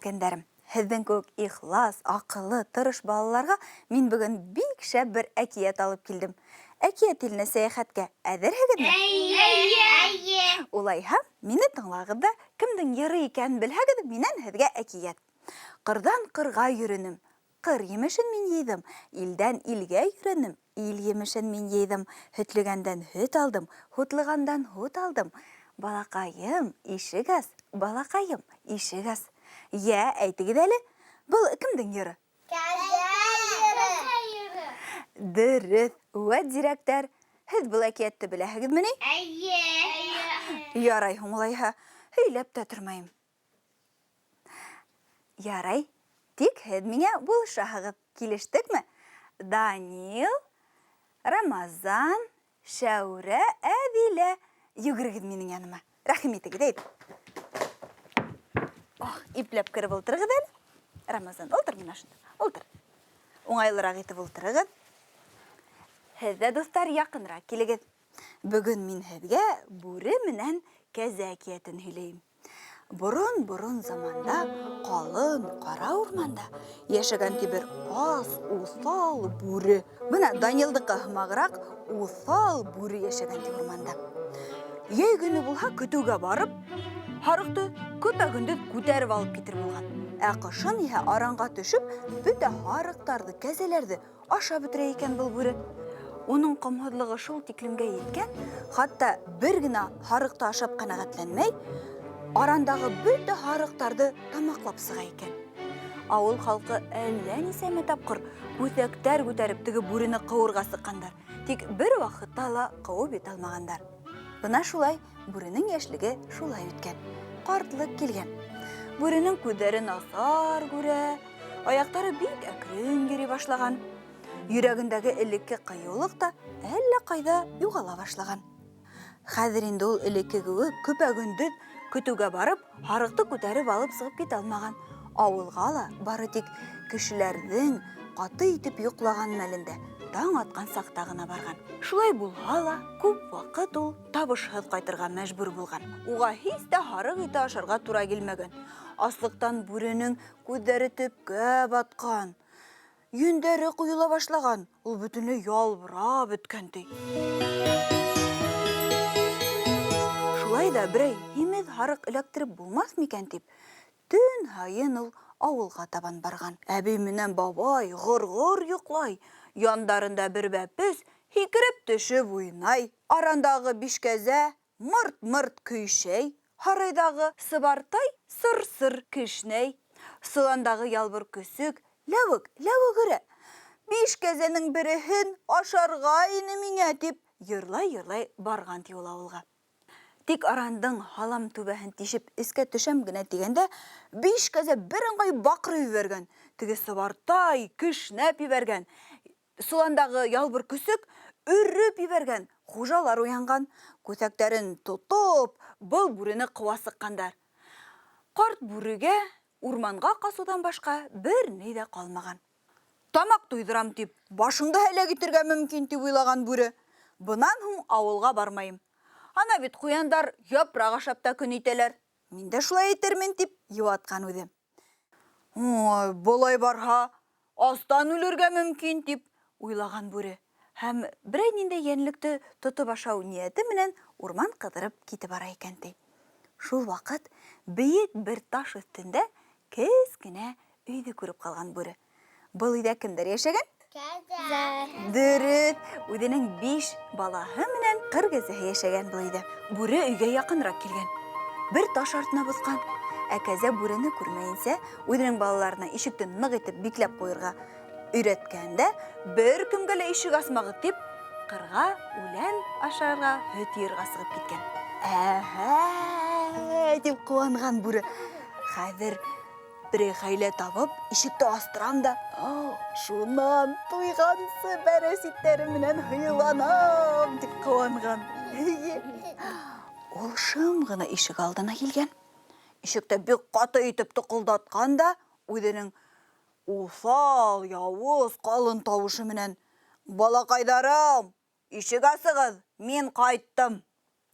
үҫкәндәрем. Һеҙҙең кеүек ихлас, аҡыллы, тырыш балаларға мин бөгөн бик шәп бер әкиәт алып килдем. Әкиәт иленә сәйәхәткә әҙерһегеҙме? Әйе. Әйе. Улайһа, мине тыңлағыҙ да, кемдең йыры икәнен белһәгеҙ, минән һеҙгә әкиәт. Ҡырҙан ҡырға йөрөнем, ҡыр емешен мин йыйҙым, илдән илгә йөрөнем, Ил емешен мин йыйҙым, Һөтлөгәндән һөт алдым, Һутлығандан һут алдым. Балаҡайым, ишек ас, Балаҡайым, ишек ас. Йә, әйтегеҙ әле, был кемдең йыры? Кәзә йыры. Дөрөҫ, вәт зирәктәр. Һеҙ был әкиәтте беләһегеҙме ни? Әйе. Ярай һуң улайһа, һөйләп тә тормайым. Ярай, тик һеҙ миңә булышаһығыҙ, килештекме? Данил, Рамазан, Шәүрә, Әҙилә, йүгерегеҙ минең яныма. Рәхим итегеҙ, әйҙә. Ох, ипләп кереп ултырығыҙ әле. Рамазан, ултыр мына шунда, ултыр. Уңайлыраҡ итеп ултырығыҙ. Һеҙ ҙә, дуҫтар, яҡыныраҡ килегеҙ. Бөгөн мин һеҙгә бүре менән кәзә әкиәтен һөйләйем. Борон-борон заманда ҡалын ҡара урманда йәшәгән ти бер ас, уҫал бүре. Бына Данилдыҡы һымағыраҡ уҫал бүре йәшәгән ти урманда. Йәй көнө булһа, көтөүгә барып, һарыҡты көпә-көндөҙ күтәреп алып китер булған. Ә ҡышын иһә аранға төшөп, бөтә һарыҡтарҙы, кәзәләрҙе Ашап бөтөрә икән был бүре. Уның ҡомһоҙлоғо шул тиклемгә еткән, хатта бер генә һарыҡты ашап ҡәнәғәтләнмәй, арандағы бөтә һарыҡтарҙы тамаҡлап сыға икән. Ауыл халҡы әллә нисәмә тапҡыр күҫәктәр күтәреп теге бүрене ҡыуырға сыҡҡандар, тик бер ваҡытта ла ҡыуып етә алмағандар. Бына шулай бүренең йәшлеге шулай үткән. Ҡартлыҡ килгән. Бүренең күҙҙәре насар күрә, Аяҡтары бик әкрен йөри башлаган. Йөрәгендәге элекке кыюлык та әллә кайда югала башлаган. Хәзер инде ул элекке кеүек көпә-көндөҙ көтөүгә барып, һарыҡты күтәреп алып сығып китә алмаган. Авылга ла бары тик кешеләрҙең ҡаты итеп йоҡлаған мәлендә, таң атҡан саҡта ғына барған. Шулай булһа ла, күп ваҡыт ул табышһыҙ ҡайтырға мәжбүр булған. Уға һис тә һарыҡ ите ашарға тура килмәгән. Аслыҡтан бүренең Күҙҙәре төпкә батҡан, йөндәре ҡойола башлаган, ул бөтөнләй ялбырап бөткән, ти. Шулай да берәй һимеҙ һарыҡ эләктереп булмаҫ микән дип, төн һайын ул авылға табан барган. Әбей менән бабай ғор-ғор йоҡлай, яндарында бер бәпес һикереп төшөп уйнай, арандагы биш кәзә Мырт-мырт көйшәй, һарайҙағы сыбартай сыр-сыр кешнәй, соландағы ялбыр көсөк ләүек-ләүек өрә. Биш кәзәнең береһен ашарға ине миңә, дип йырлай-йырлай барган, ти ул авылга. Тик арандың һалам түбәһен тишеп эскә төшәм генә дигәндә, биш кәзә бер ыңғай бакырып ебәргән, теге сыбартай кешнәп ебәргән, Соландагы ялбыр көсөк өреп ебәргән, хужалар уянған, күҫәктәрен тотоп, был бүрене ҡыуа сыҡҡандар. Ҡарт бүрегә урманға ҡасыуҙан башҡа бер ни ҙә ҡалмаған. Тамаҡ туйҙырам дип, башыңды һәләк итергә мөмкин, дип уйлаған бүре. Бынан һуң ауылға бармайым. Ана бит ҡуяндар япраҡ ашап та көн итәләр. Мин дә шулай итермен, дип йыуатҡан үҙе. Ой, болай барһа, астан үлергә мөмкин, дип уйлаған бүре. Һәм берәй ниндәй йәнлекте тотоп ашау нияте менән урман кыдырып китеп бара икән, ди. Шул вакыт биек бер таш өстендә кечкенә өйҙе күреп ҡалған бүре. Был өйҙә кемдәр йәшәгән? Кәзә. Дөрөҫ, үҙенең биш балаһы менән ҡыр кәзәһе йәшәгән был өйҙә. Бүре өйгә яҡыныраҡ килгән. Бер таш артына боҫҡан. Ә кәзә бүрене күрмәйенсә, үҙенең балаларына ишекте ныҡ итеп бикләп ҡуйырға өйрәткән дә, бер кемгә лә ишек асмағыҙ дип, ҡырға үлән ашарға, һөт йыйырға сығып киткән. Әһә, дип ҡыуанған бүре. Хәҙер Берәй хәйлә табып, ишекте астырам да, шунан туйғансы бәрәс иттәре менән һыйланам, дип ҡыуанған. Ул шым ғына ишек алдына килгән. Ишекте бик ҡаты итеп тыҡылдатҡан да, үҙенең уҫал, яуыз, ҡалын тауышы менән: Балаҡайҙарым, ишек асығыҙ, мин ҡайттым,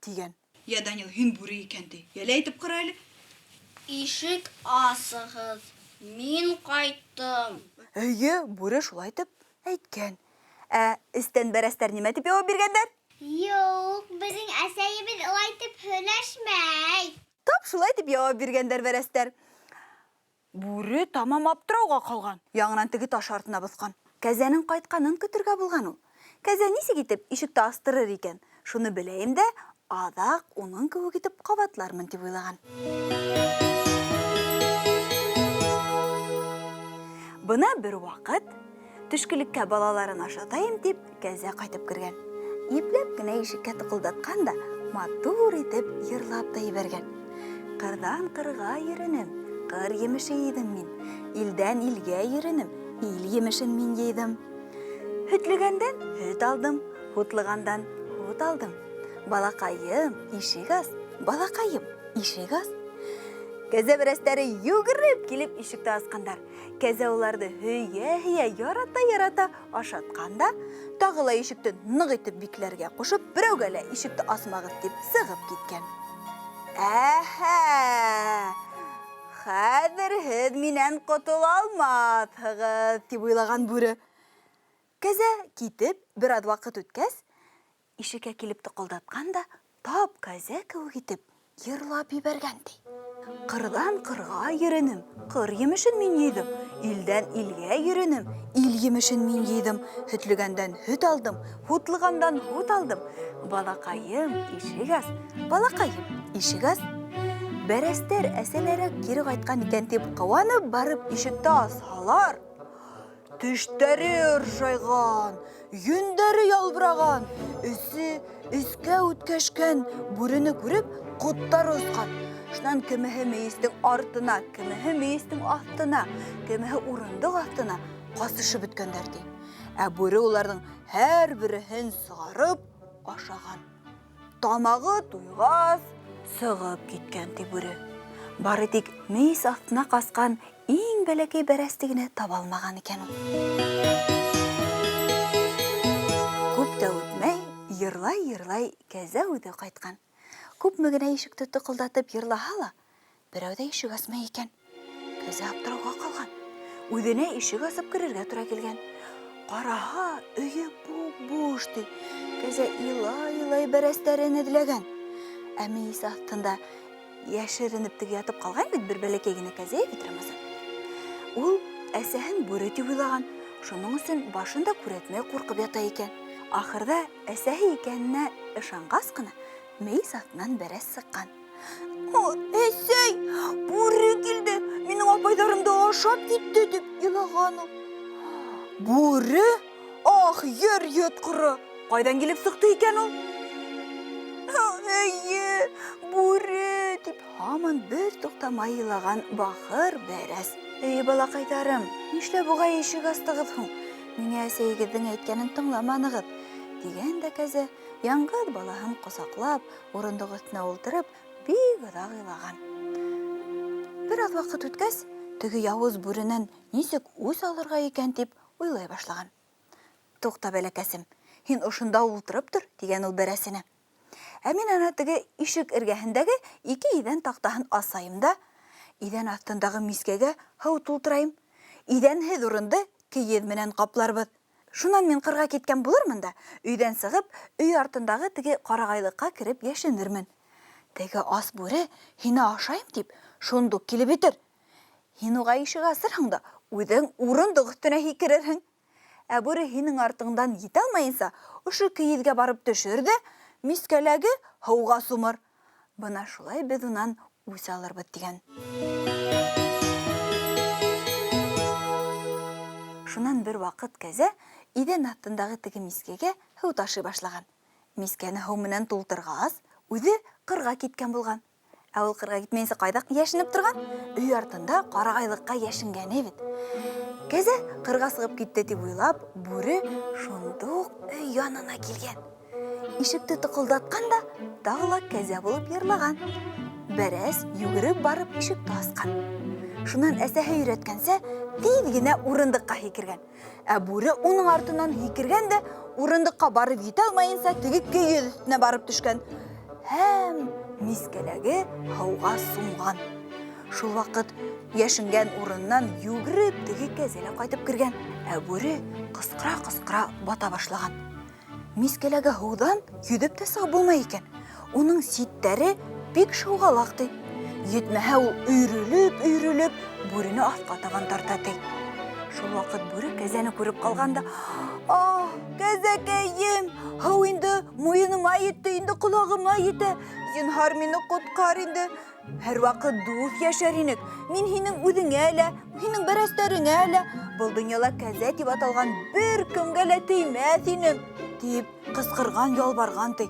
тигән. Йә, Данил, һин бүре икән, ти. Йәле, әйтеп ҡара әле. Ишек асығыҙ, мин ҡайттым. Эйе, бүре шулай итеп әйткән. Ә эстән бәрәстәр нимә тип яуап биргәндәр? Юҡ, беҙҙең әсәйебеҙ улай итеп һөйләшмәй. Тап шулай тип яуап биргәндәр бәрәстәр. Бүре тамам аптырауға ҡалған. Яңынан теге таш артына боҫҡан. Кәзәнең ҡайтҡанын көтөргә булған ул. Кәзә нисек итеп ишекте астырыр икән? Шуны беләйем дә, аҙаҡ уның кеүек итеп ҡабатлармын тип уйлаған. Бына бер ваҡыт төшкөлөккә балаларын ашатайым тип кәзә ҡайтып кергән. Ипләп кенә ишеккә тыҡылдатҡан да матур итеп йырлап та ебәргән. Ҡырҙан ҡырға йөрөнөм, ҡыр емеше йыйҙым мин. Илдән илгә йөрөнөм, ил емешен мин йыйҙым. Һөтлөгәндән һөт алдым, һутлығандан һут алдым. Балаҡайым, ишек ас, балаҡайым, ишек ас. Кәзә бәрәстәре йүгереп килеп ишекте асҡандар. Кәзә уларҙы һөйә-һөйә, ярата-ярата ашатҡан да, тағы ла ишекте ныҡ итеп бикләргә ҡушып, берәүгә лә ишекте асмағыҙ тип сығып киткән. Әһә! Хәҙер һеҙ минән ҡотола алмаҫһығыҙ, тип уйлаған бүре. Кәзә китеп, бер аҙ ваҡыт үткәс, ишеккә килеп тыҡылдатҡан да, тап кәзә кеүек итеп йырлап ебәргән, ти. Ҡырҙан ҡырға йөрөнөм, ҡыр емешен мин йыйҙым, илдән илгә йөрөнөм, ил емешен мин йыйҙым, һөтлөгәндән һөт алдым, һутлығандан һут алдым. Балаҡайым, ишек ас, балаҡайым, ишек ас. Бәрәстәр әсәләре кире ҡайтҡан икән тип ҡыуанып барып ишекте асһалар, Тештәре ыржайған, йөндәре ялбыраған, эсе эскә үткәшкән бүрене күреп, ҡоттары осҡан. Шунан кемеһе мейестең артына, кемеһе мейестең аҫтына, кемеһе урындыҡ аҫтына ҡасышып бөткәндәр, ти. Ә бүре уларҙың һәр береһен сығарып ашаған. Тамағы туйғас, сығып киткән, ти бүре. Бары тик мейес аҫтына ҡасҡан Иң бәләкәй бәрәсте генә таба алмаған икән ул. Күп тә үтмәй, йырлай-йырлай кәзә үҙе ҡайтҡан. Күпме генә ишекте тыҡылдатып йырлаһа ла, берәү ҙә ишек асмай икән. Кәзә аптырауға ҡалған. Үҙенә ишек асып керергә тура килгән. Ҡараһа, өйө буп-буш ти. Кәзә илай-илай бәрәстәрен эҙләгән. Ә мейес аҫтында Йәшеренеп теге ятып ҡалған бит бер бәләкәй генә кәзә бит Рамазан. Ул әсәһен бүре тип уйлаған, шуның өсөн башын да күрәтмәй ҡурҡып ята икән. Ахырҙа әсәһе икәненә ышанғас ҡына мейес аҫтынан бәрәс сыҡҡан. О, әсәй, бүре килде, минең апайҙарымды ашап китте, тип илаған ул. Бүре? Ах, ер йотҡоро! Ҡайҙан килеп сыҡты икән ул? Эйе, бүре, тип һаман бер туҡтамай илаған бахыр бәрәс. Эй, балаҡайҙарым, нишләп уға ишек астығыҙ һуң? Ниңә әсәйегеҙҙең әйткәнен тыңламанығыҙ? Тигән дә кәзә, яңғыҙ балаһын ҡосаҡлап, урындыҡ өҫтөнә ултырып, бик оҙаҡ илаған. Бер аҙ ваҡыт үткәс, теге яуыз бүренән нисек үс алырға икән тип уйлай башлаған. Туҡта, бәләкәсем, һин ошонда ултырып тор, тигән ул бәрәсенә. Ә мин ана теге ишек эргәһендәге ике иҙән таҡтаһын асайым да, иҙән аҫтындағы мискәгә һыу тултырайым. Иҙәнһеҙ урынды кейеҙ менән ҡапларбыҙ. Шунан мин ҡырға киткән булырмын да, өйҙән сығып, өй артындағы теге ҡарағайлыҡҡа кереп йәшенермен. Теге ас бүре һине ашайым тип, шундук килеп етер. Һин уға ишек асырһың да, үҙең урындыҡ өҫтөнә һикерерһең. Ә бүре һинең артыңдан етә алмайынса, ошо кейеҙгә барып төшөр ҙә, мискәләге һыуға сумыр. Бына шулай беҙ унан үс алырбыҙ, тигән. Шунан бер ваҡыт кәзә иҙән аҫтындағы теге мискәгә һыу ташый башлаған. Мискәне һыу менән тултырғас, үҙе ҡырға киткән булған. Ә ул ҡырға китмәйенсә ҡайҙа йәшенеп торған? Өй артында ҡарағайлыҡҡа йәшенгәне бит. Кәзә ҡырға сығып китте тип уйлап, бүре шундук өй янына килгән. Ишекте тыҡылдатҡан да, тағы ла кәзә булып йырлаған. Бәрәс йүгереп барып ишекте асҡан. Шунан әсәһе өйрәткәнсә, тиҙ генә урындыҡҡа һикергән. Ә бүре уның артынан һикергән дә урындыҡҡа барып етә алмайынса теге кейеҙ өҫтөнә барып төшкән һәм мискәләге һыуға сумған. Шул ваҡыт йәшенгән урынынан йүгереп теге кәзә лә ҡайтып кергән. Ә бүре ҡысҡыра-ҡысҡыра бата башлаған. Мискәләге һыуҙан йөҙөп тә сығып булмай икән. Уның ситтәре бик шыуғалаҡ ти. Етмәһә ул өйрөлөп-өйрөлөп бүрене аҫҡа табан тарта ти. Шул ваҡыт бүре кәзәне күреп ҡалған да, Аһ, кәзәкәйем, һыу инде муйыныма етте, инде ҡолағыма етә. Зинһар, мине ҡотҡар инде. Һәрваҡыт дуҫ йәшәр инек. Мин һинең үҙеңә лә, һинең бәрәстәреңә лә, был донъяла кәзә тип аталған бер кемгә лә теймәҫ инем, тип ҡысҡырған, ялбарған ти.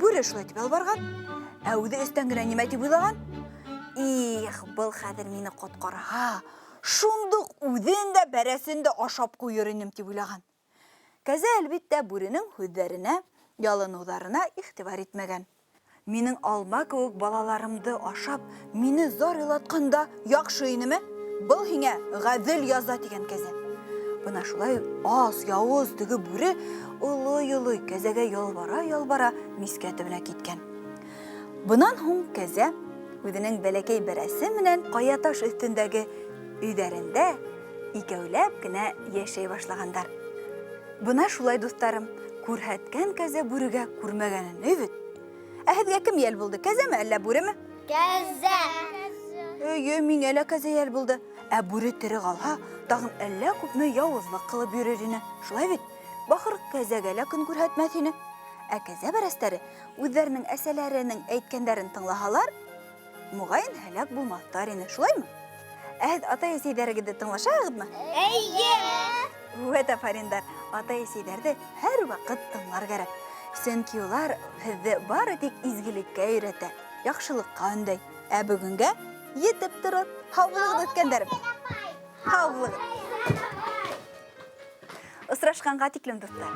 Бүре шулай тип ялбарған. Ә үҙе эстән генә нимә тип уйлаған? Их, был хәҙер мине ҡотҡарһа, шундуҡ үҙен дә, бәрәсен дә ашап ҡуйыр инем, тип уйлаған. Кәзә, әлбиттә, бүренең һүҙҙәренә, ялыныуҙарына иғтибар итмәгән. Минең алма кеүек балаларымды ашап, мине зар илатҡанда яҡшы инеме? Был һиңә ғәҙел яза, тигән кәзә. Бына шулай ас, яуыз теге бүре олой-олой кәзәгә ялбара-ялбара мискә төбенә киткән. Бынан һуң кәзә үҙенең бәләкәй бәрәсе менән ҡая таш өҫтөндәге өйҙәрендә икәүләп кенә йәшәй башлағандар. Бына шулай, дуҫтарым, күрһәткән кәзә бүрегә күрмәгәнен бит. Ә һеҙгә кем йәл булды, кәзәме әллә бүреме? Кәзә. Эйе, миңә лә кәзә йәл булды. Ә бүре тере ҡалһа, тағын әллә күпме яуызлыҡ ҡылып йөрөр ине. Шулай бит? Бахыр кәзәгә лә көн күрһәтмәҫ ине. Ә кәзә бәрәстәре үҙҙәренең әсәләренең әйткәндәрен тыңлаһалар, моғайын һәләк булмаҫтар ине. Шулаймы? Ә һеҙ атай-әсәйҙәрегеҙҙе тыңлашаһығыҙмы? Эйе. Үәт афариндар, атай-әсәйҙәрҙе һәр ваҡыт тыңлар кәрәк. Сөнки улар һеҙҙе бары тик изгелеккә өйрәтә, яҡшылыҡҡа өндәй. Ә бөгөнгә етеп торор. Һау булығыҙ, үҫкәндәрем. Һау булығыҙ. Осрашҡанға тиклем, дуҫтар.